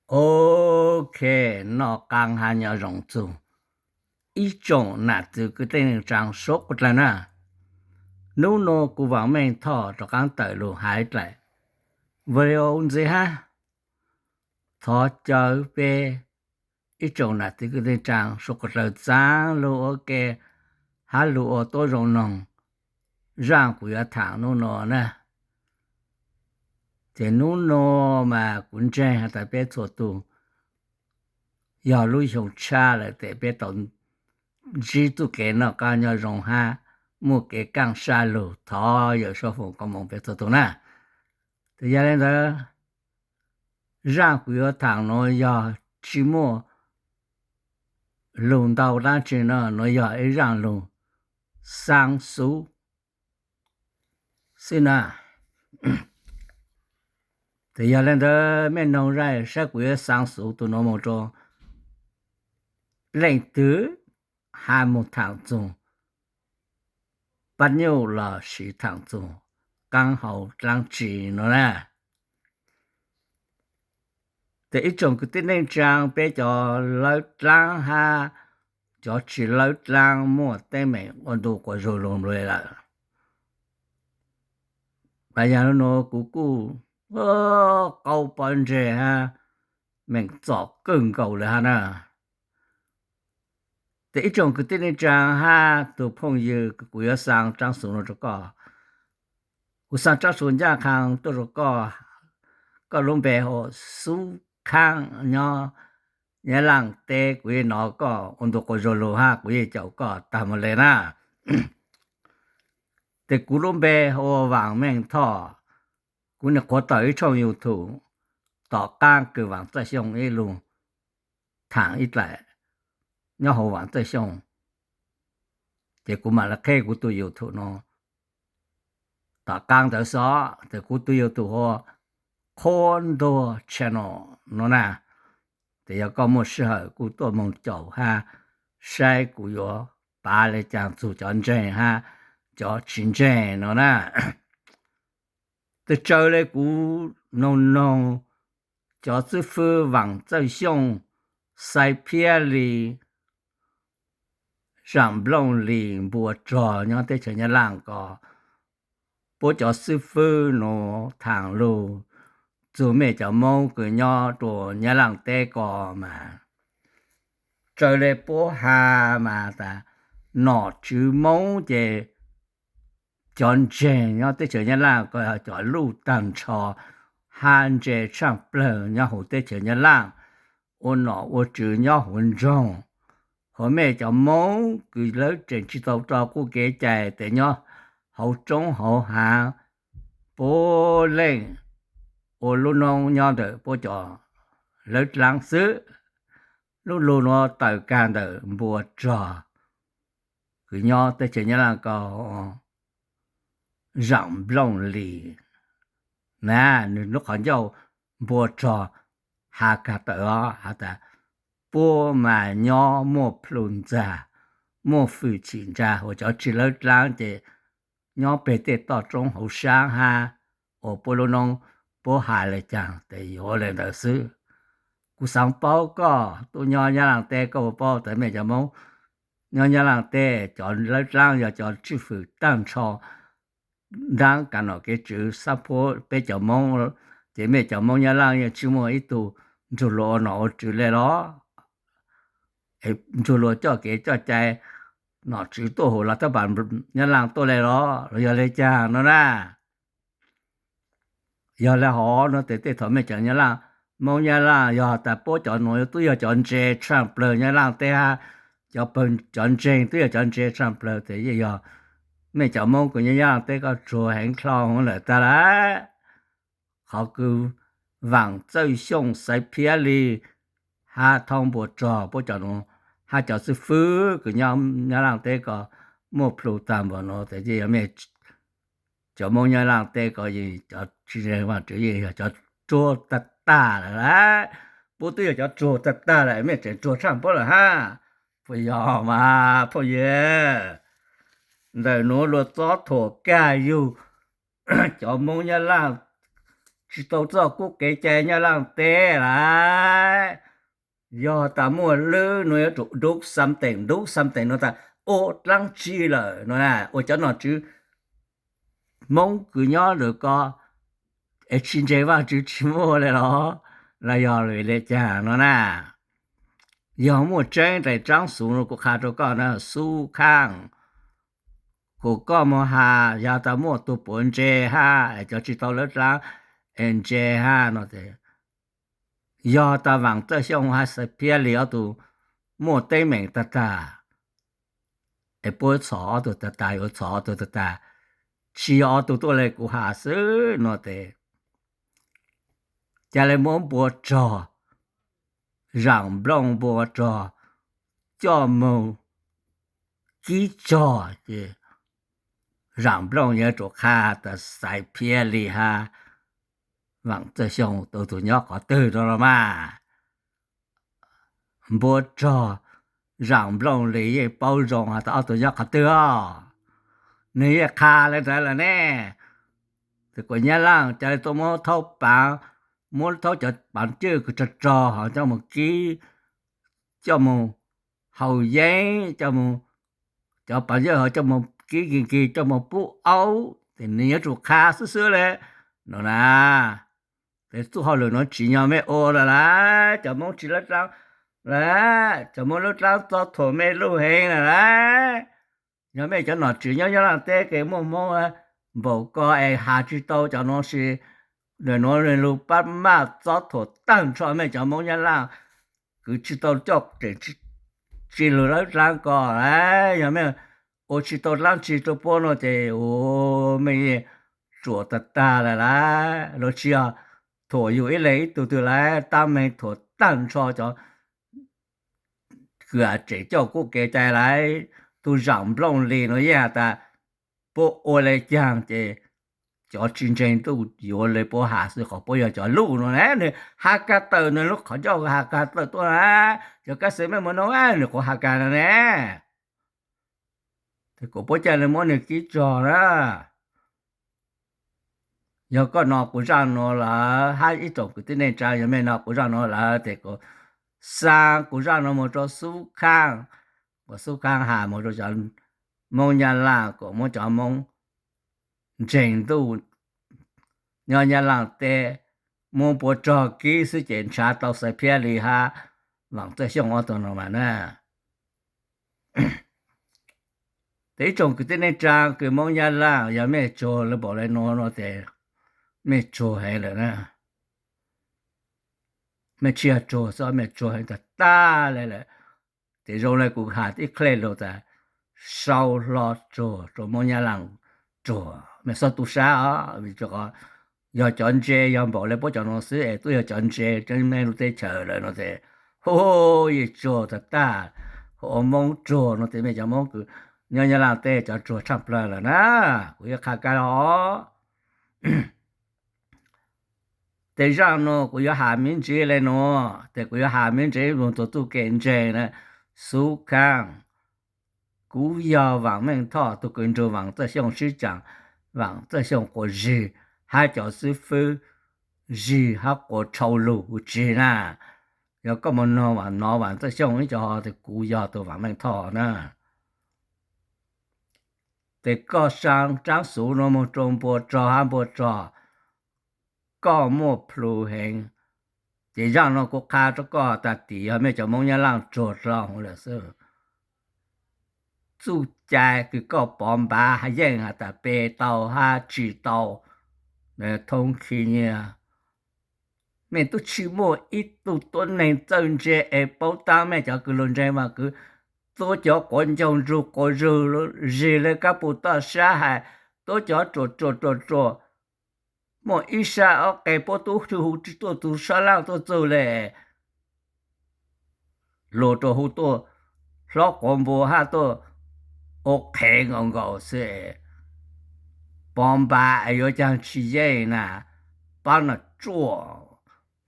Ok, noj qab hab nyob zoo txug ib tsoom nam txiv kwv tij neej tsaa suav dlawg na. Nub nua kuv Vaam Meej Thoj rov qaab tawm lug has dlaim video ntxiv hab. Thov caw peb ib tsoom nam txiv kwv tij neej tsaa suav dlawg txaav lug ua ke hab lug ua tuab zoo noog zaaj kuv yuav thaam nub nua na. Ces nub nua mas kuv ntseeg has tas peb txhua tug yog lub xyoo tshab lawm tes peb tau ntsib txuj kev noj qab nyob zoo hab muaj kev kaaj sab lug. Thov Yawm Suav foom koob moov peb txhua tug na. Tes yog le ntawd, zaaj kuv yuav thaam nuav yog tsi muaj lug ntau dlaab tsi no, nuav yog ib zaaj lug xaa xuv xwb na. Tes yog le ntawd mej noog zaaj saib kuv yuav xaa xuv tug nuav moog rua leej twg, hab moog thaam txug pab nyuj lossis thaam txug qaab hau dlaab tsi no na. Tes ib tsoom kwv tij neej tsaa, peb cov lawb dlaab hab cov tsi lawb dlaab muaj teeb meem ua ntu quas zug lug nplua lawm. Mas yog le nuav kuv kuj qaug pob ntseg hab meem txom kawg nkaus le hab na. Tes ib tsoom kwv tij neej tsaa hab tug phooj ywg, kuv yuav xaa tsaab xuv nuav rua koj. Kuv xaa tsaab xuv ncaaj qha tuaj rua koj. Koj lub npe hu ua Xub Khaab nyob Nyab Laaj teb. Kuv yeej nov koj ua ntu quas zug lug hab kuv yeej caum koj taag moog le na. Tes kuv lub npe hu ua Vaam Meej Thoj. Kuv nwg qhuav tawm ib tshooj YouTube tom qaab kws Vaam Txawj Xyooj ib lug thaam ib dlaim nyob huv Vaam Txawj Xyooj. Ces kuv mam le qheb kuv tug YouTube nuav tom qaab ntawd xwb. Tes kuv tug YouTube hu ua Qhuab Ntuag Channel nuav na. Tes yog koj muaj sij hawm kuj tuaj moog caum hab saib kuv yuav pav le caag txug cov ntseeg hab cov tsi ntseeg nuav na. Tes tsawg le kuv noog noog cov xib fwb Vaam Txawj Xyooj, Xais Phiab Lis, Zaam Nplooj Lis, Npua Rog nyob teb chaws Nyab Laaj ko, puab cov xib fwb nuav thaam lug txug mej cov Moob kws nyob rua Nyab Laaj teb ko mas tsawg le puab has mas tas nom tswv Moob ces cov ntseeg nyob teb chaws Nyab Laaj ko yog cov luj taag nrho hab ntse tshaaj plawg nyob huv teb chaws Nyab Laaj, ua nom ua tswv nyob huv nroog. Huv mej cov Moob kws lawv tseem tsi tau rua qub kev cai tes nyob hauv roob hauv haav, puab leej ua lub noob nyob ntawm puab cov lawv dlaab xwb. Lub lug nuav tawm kag ntawm Npua Rog kws nyob teb chaws Nyab Laaj ko, Zaam Nplooj Lis na, nwg lub qhov ncauj Npua Rog has kag tawm os has tas puab mas nyob muaj plhu ntxag, muaj fwm chim ntsa, ua cov tsi lawv dlaab ces nyob peg tej toj roob hauv saab hab ua puab lub noob, puab has le caag tes yuav le ntawd xwb. Kuv xaav paub koj tub nyob Nyab Laaj teb koj puas paub tas mej cov Moob nyob Nyab Laaj teb cov lawv dlaab yog cov tswj fwm taag nrho nraab kav nom kev tswv xab phuab peb cov Moob, ces mej cov Moob Nyab Laaj yeej tsi muaj ib tug nrug luas ua nom ua tswv le los, nrug luas coj kev coj cai, nom tswv tuaj huv los thab pas Nyab Laaj tuaj le los, los yog le caag no na. Yog le hov no tes tej thaum mej cov Nyab Laaj, Moob Nyab Laaj yog tas puab cov nuav tub yog cov ntse tshaaj plawg Nyab Laaj teb hab, cov pawg cov ntseeg tub yog cov ntse tshaaj plawg tes yeej yog mej cov Moob kws nyob Nyab Laaj teb koj tsuag heev dlhau lawm tag lawm. Qhov kws Vaam Txawj Xyooj, Xaiv Phiab Lis, hab Thoob Npua Rog puab cov nuav, hab cov xib fwb kws nyob Nyab Laaj teb ko muaj plhu taag npaum nuav tes yeej yog mej cov Moob Nyab Laaj teb ko yeej cov tsi ntseeg Vaajtswv yeej yog cov tsuag tag tag lawm lawm. Puab twb yog cov tsuag tag tag lawm mej tseem tsuag tshaaj puab lawm hab. Puas yog mas phooj ywg? Ntawm nuav luag txob thuam kag yug cov Moob Nyab Laaj tsis tau txoj kub kev cai nyob Laaj teb lawm. Yog tas muaj lwb no yuav tsum do something, do something no tas ua dlaab tsi lawm no na, ua cov nom tswv Moob kws nyob ntawm ko es tsis ntseeg Vaajtswv tsis muaj le los, los yog le caag no na. Yog muaj tseeb tas tsaab xuv no kuv qha rua koj na Xub Khaaj, kuas koj moog has yog tas muaj tug puav ntse hab es cov tsis tau lwb dlaab es ntse hab no tes, yog tas Vaam Txawj Xyooj hab Xais Phiab Lis ob tug muaj teeb meem tag tag es puab txhom ob tug tag tag, yuav txhom ob tug tag tag, tsis yog ob tug tuaj le kuv has xwb no tes, ca le muab npua rog, Zaam Nplooj npua rog coj moog kib tsog ces Zaam Nplooj yuav tsum qha tas Xais Phiab Lis hab Vaam Txawj Xyooj tau tug nyob qhov twg rua los mas. Npua rog Zaam Nplooj Lis yeej paub zoo has tas ob tug nyob qhov twg os. Nwg yeej qha le ntawd lawm ne. Tes kuas Nyab Laaj ca le tuaj muab thaub paav, muab thaub cov paav cwj kws rog rog ho coj moog kib, coj moog haus yeeb, coj moog, cov paav cwj ho coj moog kib kis kis coj moog pub aub tes nwg yuav tsum qha xwb xwb le no na. Tes txuj hauj lwm nuav tsim nyog mej ua lawm lawm, cov Moob tsis lwb dlaab lawm, cov Moob lwb dlaab txob thuam mej luj heev lawm lawm. Yog mej cov nom tswv nyob Nyab Laaj teb kws muaj Moob npaum ko es has tsis tau cov nuav si, nuav lug pab maj txob thuam taag nrho mej cov Moob Nyab Laaj kws tsis tau coj tseem tsi lug lwb dlaab ko lawm. Yog mej ua tsis tau dlaab tsi rua puab no ces ua mej yeej tsuam tag tag lawm lawm. Los tsis yog thuam yug ib leeg ib tug twg lawm, tab meeg thuam taag nrho cov kws tseem coj kub kev cai lawm. Tug Zaam Nplooj Lis nuav yeej has tas puab ua le caag ces cov tsi ntseeg ntuj yuav le puab has xwb, qhov puab yog cov luj no na, nwg has kag tawm nwg lub qhov ncauj has kag tawm tuaj na, cov kab xwm mej mus noog nwg qhuav has kag no ne. Tes kuas puab ca le muab nwg kib tsog na. Yog koj nov kuv zaj nuav lawm hab ib tsoom kwv tij neej tsaa, yog mej nov kuv zaj nuav lawm tes kuas xaa kuv zaj nuav moog rua Xub Khaaj, kuas Xub Khaaj has moog rua cov Moob Nyab Laaj kuas muab cov Moob ntseeg ntuj nyob Nyab Laaj teb muab npua rog kib xwb ces nrhav tau Xais Phiab Lis hab Vaam Txawj Xyooj ob tug no mas na. Tes ib tsoom kwv tij neej tsaa kws Moob Nyab Laaj, yog mej tsuag le npaum le nuav no tes mej tsuag heev lawm na. Mej tsi yog tsuag xwb, mej tsuag heev tag tag le lawm. Tes zoo le kuv has tib qhia lug tas sau hlo tsuag rua Moob Nyab Laaj tsuag, mej xob tu sab os, vim rua qhov yog cov ntse yog npaum le puab cov nuav xwb es tub yog cov ntse mej lub teb chaws lawm no tes hu yeej tsuag tag tag, hu ua Moob tsuag no tes mej cov Moob kws nyob Nyab Laaj teb cov tsuag tshaaj plawg lawm na. Kuv yuav qha kab os. Tes zaj nuav kuv yuav has miv ntsis le nuav, tes kuv yuav has miv ntsis moog txug txuj kev ntseeg na. Xub Khaaj, kuv yog Vaam Meej Thoj tug kws nrug Vaam Txawj Xyooj sib caam, Vaam Txawj Xyooj quas zig hab cov xib fwb zig hab quas tshau lug kuv tsi na. Yog koj moog nov Vaam, nov Vaam Txawj Xyooj ib co ho tes kuv yog tug Vaam Meej Thoj na. Tes koj saa tsaab xuv nuav moog rua npua rog hab npua rog, koj muaj plhu heev. Ces zaj nuav kuv qha rua koj tas tim yog mej cov Moob Nyab Laaj tsuag dlhau lawm xwb. Txuj cai kws koj pov npav hab yeej has tas pe tau hab tsi tau, thoob khi nyiaj. Mej tub tsi muaj ib tug tuab neeg txawj ntse es paub taab mej cov kws lug ntseeg mas kws tuab cov quav ncaug nrug quas zug zig le kab pug toj sab hais, tuab cov ruam ruam ruam ruam, muaj ib sab ob qe puab tub tsi hu tsi tuaj txug sab laaj tuaj txug le. Luag rua hu tuaj hlob quav npua hab tuaj ua qhev nkaus nkaus xwb es pov npav es yuav caag tsi yeej na, pab no tsuaj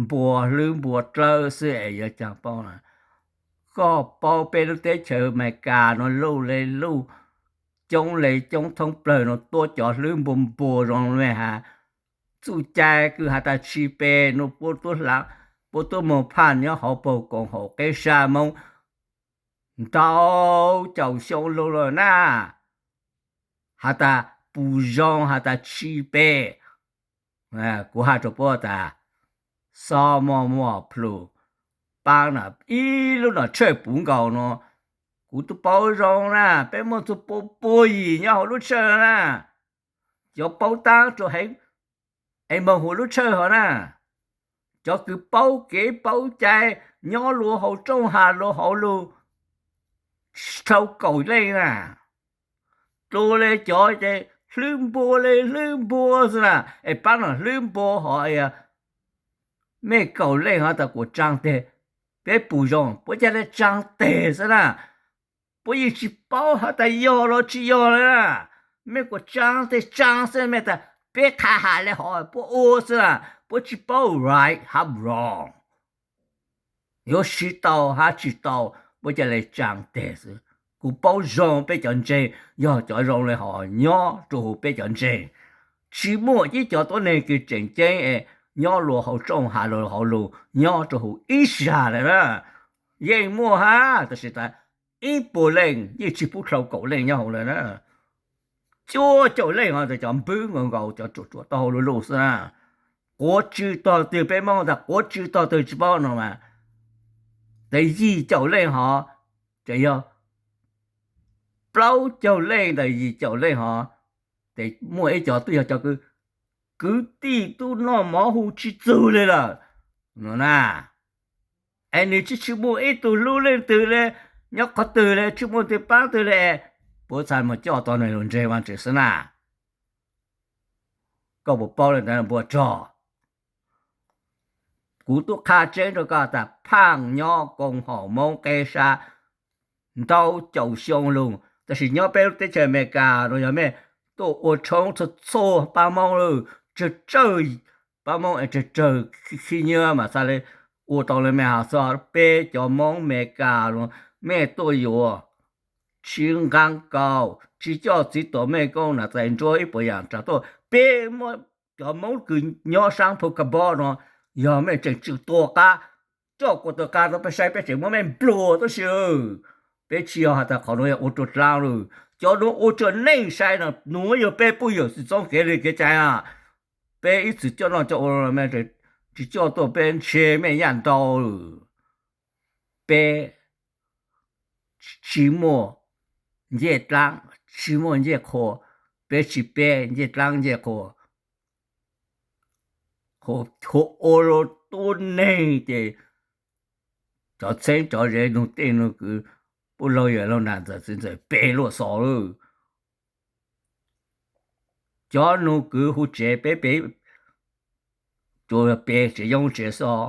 npua hlwb npua dlawb xwb es yuav caag paub na. Koj paub peb lub teb chaws Amelikas nuav luj le luj, coob le coob thoob plawg nuav tuab cov hlwb npua npua zoo le has, txuj cai kws has tas tsis pes nuav puab tuab moog phaj nyob hauv paug koom haum qeb sab Moob ntau caum xyoo lug lawm na. Has tas pum zoo has tas tsis pes. Kuv has rua puab tas, xob muaj muaj plhus, paab na ib lub nom tshawj puv nkaus nuav, kuv tub paub zoo na, peb muaj txug pua pua yim nyob hauv lub tshawj na. Cov paub taab rua heev es moog huv lub tshawj hov na, cov kws paub kev paub cai nyob luag hauv rooj has luag hauv lug dhau kaum leej na. Dlua le cov ces hlwb npua le hlwb npua xwb na, es paab no hlwb npua hov, mej kaum leej hov tas kuas tsaa teg, peb pum zoo puab ca le tsaa teg xwb na. Puab yeej tsis paub has tas yog los tsis yog le na. Mej kuas tsaa teg tsaa xwb, mej tas peb qha has le hov puab ua xwb na, puab tsis paub right hab wrong, yuav siv tau hab tsis tau, puab ca le tsaa teg xwb. Kuv paub zoo peb cov ntseeg yog cov zoo le hov nyob rua huv peb cov ntseeg. Tsis muaj ib cov tuab neeg kws tseem ceeb es nyob luag hauv rooj has luag hauv lug nyob rua huv ib sab le na. Yeej muaj hab, tab sis tas ib puas leej yeej tsis pub dhau kaum leej nyob hauv le na. Cuaj caum leej hov tas cov npwb nkaus nkaus, cov ruam ruam taub hau luj luj xwb na. Quav tsw tog twg, peb Moob tas quav tsw tog twg tsis paub no mas, tas yim caum leej hov, tas yog plaub caug leej tas yim caum leej hov, tas muaj ib cov twb yog cov kws kwv tij tub noj mov hu tsis txug le lawm no na. Es nws tsis tsis muaj ib tug hlub leej twg le, nyob qhov twg le, tsis muaj twg paab twg le, puab txhaj muaj coj tau nwg lug ntseeg Vaajtswv xwb na. Koj puas paub le ntawd npua rog? Kuv tub qha tseeb rua koj tas phaaj nyob koom haum Moob qeb sab ntau caum xyoo lug, tab sis nyob peb lub teb chaws Amelikas no yog mej tuaj ua tshoob txhua txhua paab Moob lawm, tsawg tsawg paab Moob es tsawg tsawg khib nyiab mas xaav le ua tau le mej has xwb. Peb cov Moob Amelikas los mej tuaj yuav tsis nqaa kaus, tsis coj txiv tuam mej koob nam txais nruab ib puas yaam tsaam tuaj. Peb muab cov Moob kws nyob saab Phu Ka Npob no, yog mej tseem tsum tua qaab, coj kuas tua qaab rua peb saib peb tseem muab mej nplua tuab si. Peb tsis yog has tas qhov nuav yog ua rua dlaab lawm. Cov nuav ua rua neej sai no, nuav yog peb pub yawm txwv txoob kev le kev cai na. Peb ib txwm coj noj coj ua, tsis coj tuaj peb ntshe mej yaj ntau lawm. Peb tsis muaj ncej dlaab, tsis muaj ncej qhua, peb tsis peb ncej dlaab ncej qhua. Hu ua luag tuab neeg ces cov txheeb cov ze nug tej nug kwv, pub laug yawm laug nam ntxawm txiv ntxawm peb luaj xos lawm. Cov nug kwv hu tsev peb peb, tsuas peb tsev yoob tsev xov.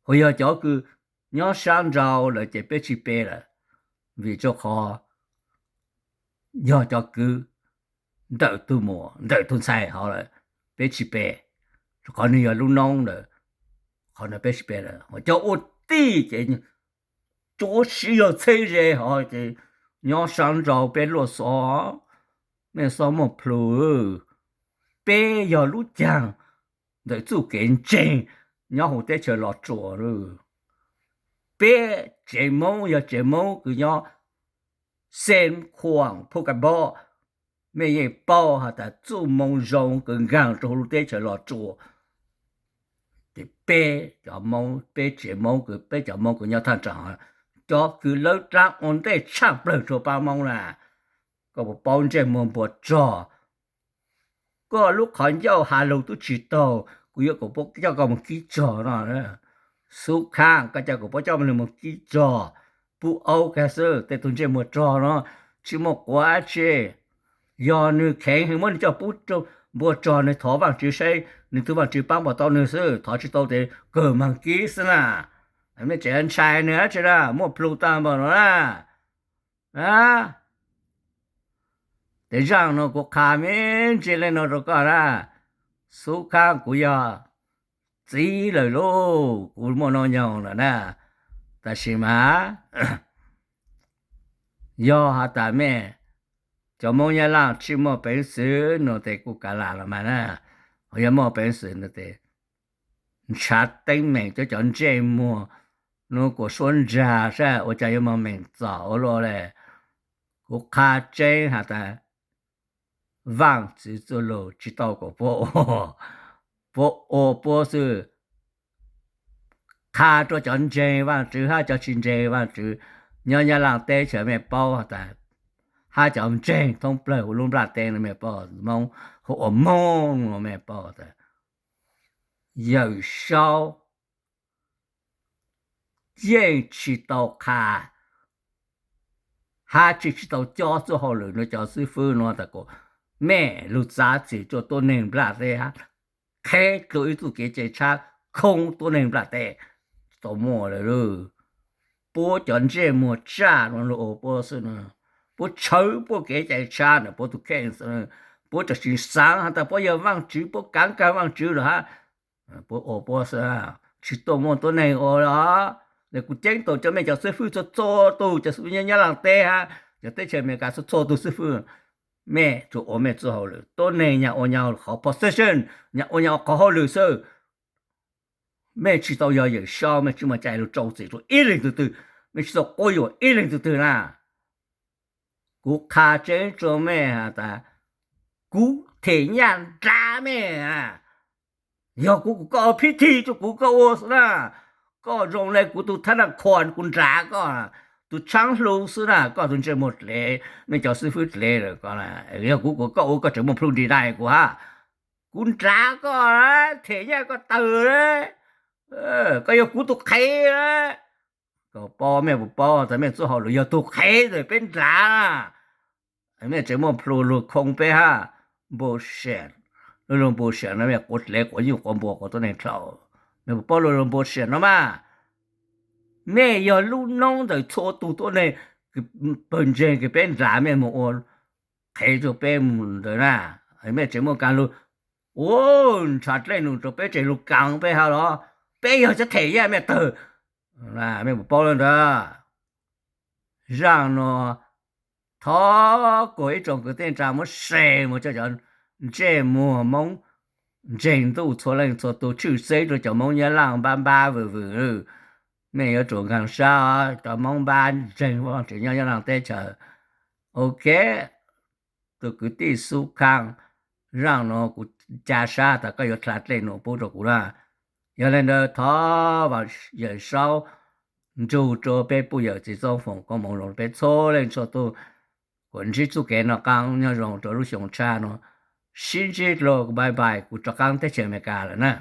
Hu yog cov kws nyob saab nrau lawm ces peb tsis peb lawm, vim rua qhov yog cov kwv ntawm tug muam ntawm tug ntxhais hov lawm, peb tsis peb, rua qhov nwg yog lub noob ntawd, qhov no peb tsis peb lawm. Cov ua tij ces tsuav siv yog txheeb ze hov ces nyob saab nrau peb luaj xov, mej xob muaj plhus. Peb yog lub caag ntawm txuj kev ntseeg nyob huv teb chaws Los Tsuas lawm. Peb tsev Moob yog tsev Moob kws nyob Xeev Khuam Phu Ka Npob, mej yeej paub has tas txuj moo zoo kws nkaag rua huv lub teb chaws Los Tsuas. Ces peb cov Moob, peb tsev Moob kws peb cov Moob kws nyob thaaj nraag, cov kws lawv dlaab ua ntej tshaaj plawg rua paab Moob na. Koj puas paub ntsej muag npua rog? Koj lub qhov ncauj has lug tub tsis taug, kuv yuav kom puab coj koj moog kib rog no. Xub khaab koj ca kom puab coj moog kib rog, pub aub kag xwb. Tej tug ntsej muag rog no tsis muaj quav dab tsi. Yog nwg kheev heev muab nwg coj pub npua rog, nwg thov Vaajtswv saib nwg tug Vaajtswv paab puas tau nwg xwb, thov tsis tau tes kawg moog kib xwb na. Mej tseem ntshai nwg dab tsi na, muaj plhu taag npaum no na. Tes zaaj no kuv qha me ntsis le no rua koj na. Xub khaab kuv yog txiv lawm lauj, kuv muaj nub nyoog lawm na. Tab sis mas yog has tas mej cov Moob Nyab Laj tsis muaj peev xwm no tes kuj kav lam los mas na. Ho yog muaj peev xwm no ces ntshav teeb meem cov, cov ntsej muag, hnub kuas suab ntsag saib ua cas yuav muaj meem txom ua luaj li. Kuv qha tseeb has tas Vaajtswv txuj lug tsis tau kom puab ua, puab ua puab xwb. Qha rua cov ntseeg Vaajtswv hab cov tsis ntseeg Vaajtswv nyob Nyab Laaj teb chaws mej paub has tas, hab cov ntseeg thoob plawg huv lub nplaj teb no mej paub, Moob hu ua Moob no mej paub tas Yawm Saub yeej tsis tau qha hab tsis, tsis tau cob txuj hauj lwm rua cov xwb fwb no tas kom mej lug txav txim rua tuab neeg nplaj teb hab qhev dlua ib txuj kev cai tshab khoob tuab neeg nplaj teb. Tsis tau muaj lawm. Puab cov ntsej muag tsaj no lug ua puab xwb no. Puab tshawv puab kev cai tshab ntawm puab tug kheej xwb. Puab tseem tsis xaav has tas puab yog Vaajtswv, puab kaav kag Vaajtswv lawm hab, puab ua puab xwb, tsis tau muaj tuab neeg ua li. Kuv ceeb toom cov mej cov xib fwb txhua txhua tug, cov xib fwb nyob Nyab Laaj teb hab cov teb chaws Amelikas txhua txhua tug xib fwb, mej tsuas ua mej txuj hauj lwm. Tuab neeg nyag ua nyag qhov position, nyag ua nyag qhov hauj lwm xwb. Mej tsis tau yog Yawm Saub, mej tsis muaj cai lug rau txim rua ib leeg tug twg, mej tsis tau quab yuam ib leeg tug twg na. Kuv qha tseeb rua mej has tas kuv them nyaj nrad mej. Yog kuv, kuv, koj ua phib thig rua kuv koj ua xwb na. Koj zoo le kuv tug thab naj khuas, kuv nrad koj, tug tshaab hlu xwb na, koj tug ntsej muag dlev, mej cov xib fwb dlev lawm. Yog kuv, kuv, koj ua koj tseem muaj plhu nri dai kuv hab. Kuv nrad koj, them nyaj koj tawg, koj yog kuv tug qhev. Kom paub, mej puas paub tas mej txuj hauj lwm yog tug qhev ntawm peb nrad na. Mej tseem muaj plhu lug khoo peb hab. Bullshit. Lub lug bullshit no mej quav dlev quav nyuj quav npua quav tuab neeg dlhau. Mej puas paub lub lug bullshit no mas? Mej yog lub noob ntawm txhua tug tuab neeg, pawg ntseeg kws peb nrad mej moog ua qhev rua peb mus ntawd na. Mej tseem muaj kaaj lug ua ntshav dlej num rua peb, tseem lug kaav peb hab los? Peb yog cov them nyaj mej tawg. Mej puas paub le ntawd? Zaaj nuav thov kuas ib tsoom kwv tij neej tsa muab share moog rua cov ntsej muag Moob ntseeg ntuj txhua leej txhua tug, tshwj xeeb rua cov Moob Nyab Laaj npab npab vwm vwm. Mej yuav tsum nkaag sab, cov Moob npab ntseeg Vaajtswv nyob Nyab Laaj teb chaws. Ok, tug kwv tij Xub Khaaj, zaaj nuav kuv ca sab tas koj yuav dlha dlej num pub rua kuv na. Yog le ntawd thov Yawm Saub nrug rua peb puj yawm txiv txoob foom koob moov zoo peb txhua leej txhua tug, kuas ntsib txuj kev noj qaab nyob zoo rua lub xyoo tshab nuav. Sib ntsib dlua, bye bye, kuv rov qaab teb chaws Amelikas lawm na.